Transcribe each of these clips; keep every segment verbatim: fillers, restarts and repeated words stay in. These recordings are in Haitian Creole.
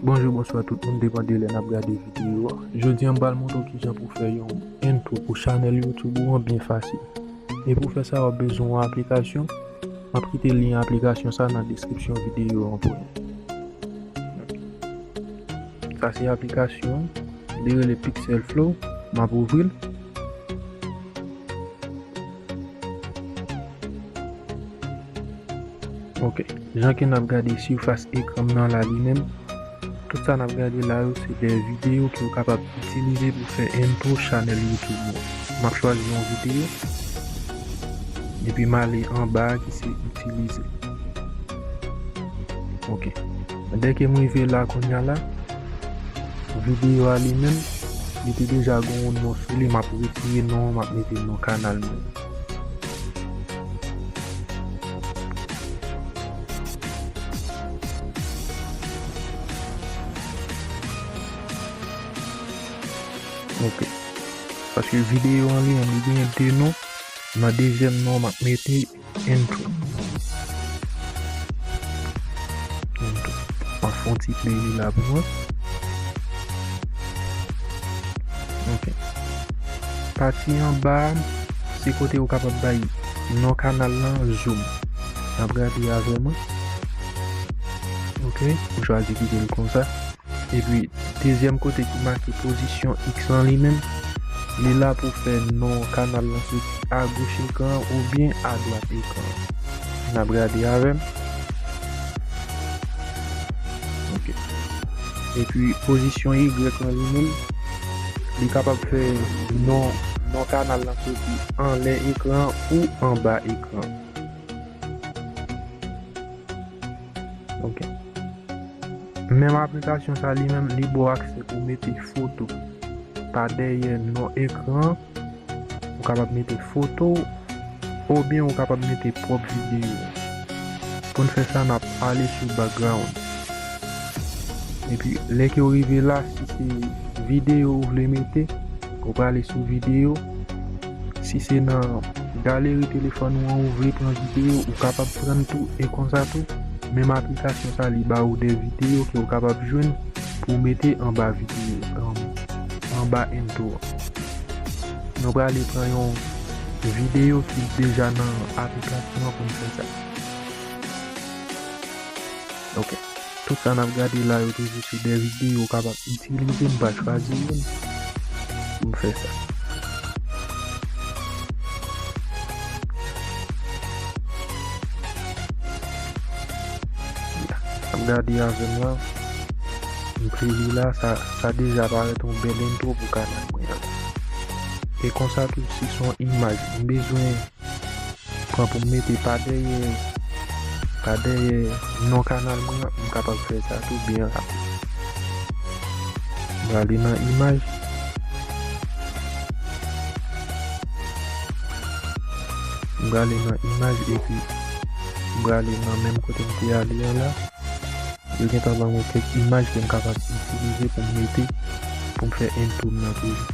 Bonjou, bonswa tout moun, depann de lè n ap gade videyo a. Jodi a, m pral montre w kijan pou w fè yon intro pou chanèl YouTube ou an byen fasil. E pou w fè sa, w ap bezwen yon aplikasyon. M ap kite lyen aplikasyon sa nan deskripsyon videyo a an premye. Sa se aplikasyon, li rele Pixel Flow. M ap ouvri l. Ok, jan ke n ap gade sifas ekran m nan la li menm, tout sa n ap gade la yo se de videyo ke w kapab itilize pou fè intro chanèl YouTube ou. M ap chwazi yon videyo, epi m ale anba a ki se itilize. Ok, dèke m rive la kounye a la, videyo a li menm, li te deja gen yon non sou li, m ap retire non an, m ap mete non kanal mwen. Ok. Paske videyo an li menm, li genyen de non. Nan dezyèm non, m ap mete intro. Intro. M ap fè yon ti play li la pou mwen. Ok. Pati anba a, se kote ou kapab bay non kanal lan, zoom. N ap gade avè mwen. Ok, m chwazi kite l konsa. Epi, dezyèm kote ki make pozisyon X lan li menm, li la pou fè non kanal lan soti agoch ekran an oubyen adwat ekran an. N ap gade avè m. Ok. Epi, pozisyon Y lan li menm, li kapab fè non, non kanal lan soti anlè ekran an ou anba ekran an. Ok. Menm aplikasyon sa li menm, li ba w aksè pou w mete foto pa dèyè non ekran an. Ou kapab mete foto w, oubyen ou kapab mete pwòp videyo w. Pou n fè sa, n ap ale sou background. Epi, lè ke w rive la, si se videyo ou vle mete, ou prale sou videyo. Si se nan galeri telefòn ou an ou vle pran videyo, ou kapab pran l tou, e konsa tou, menm aplikasyon sa li ba ou de videyo ke w kapab jwenn pou w mete anba videyo, anba intro a. Nou prale pran yon videyo ki deja nan aplikasyon an pou n fè sa. Ok. Tout sa n ap gade la yo toujou se de videyo ou kapab itilize, m pral chwazi youn pou m fè sa. N ap gade avè m la. M play li la, sa, sa deja parèt yon bèl intro pou kanal mwen an. E konsa tou, si se yon imaj, m bezwen pran pou m mete pa dèyè, pa dèyè non kanal mwen an, m kapab fè sa tou byen rapid. M prale nan imaj. M prale nan imaj epi m prale nan menm kote m te ale a la. Yo gentan ban mwen kèk imaj ke m kapab itilize pou m mete, pou m fè intro m nan toujou.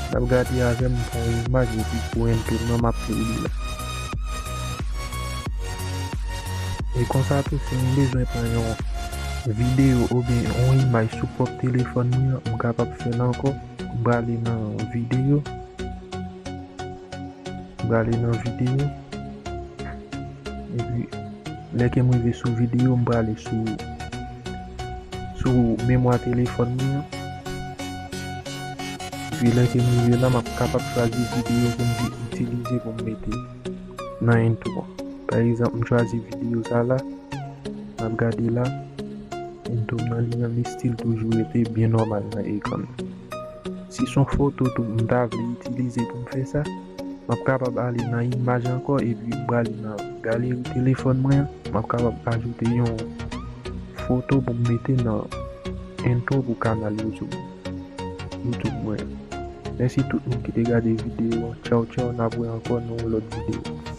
N ap gade avè m, m pran yon imaj epi pou intro m nan, m ap play li la. E konsa tou, si m bezwen pran yon videyo oubyen yon imaj sou pwòp telefòn mwen an, m kapab fè l ankò. M prale nan videyo. M prale nan videyo. Epi, lè ke m rive sou videyo, m prale sou, sou memwa telefòn mwen an. Epi, lè ke m rive la, m ap kapab chwazi videyo pou m vin itilize pou m mete nan intro a. Pa egzanp, m chwazi videyo sa la. N ap gade la. Intro m nan li menm, li still toujou rete byen nòmal nan ekran m. Si se yon foto tou m ta vle itilize pou m fè sa, m ap kapab ale nan imaj ankò epi m prale nan galeri telefòn mwen an. M ap kapab ajoute yon foto pou m mete nan intro pou kanal YouTube, YouTube mwen an. Mèsi tout moun ki te gade videyo an. Tchaw, tchaw, n ap wè ankò nan yon lòt videyo.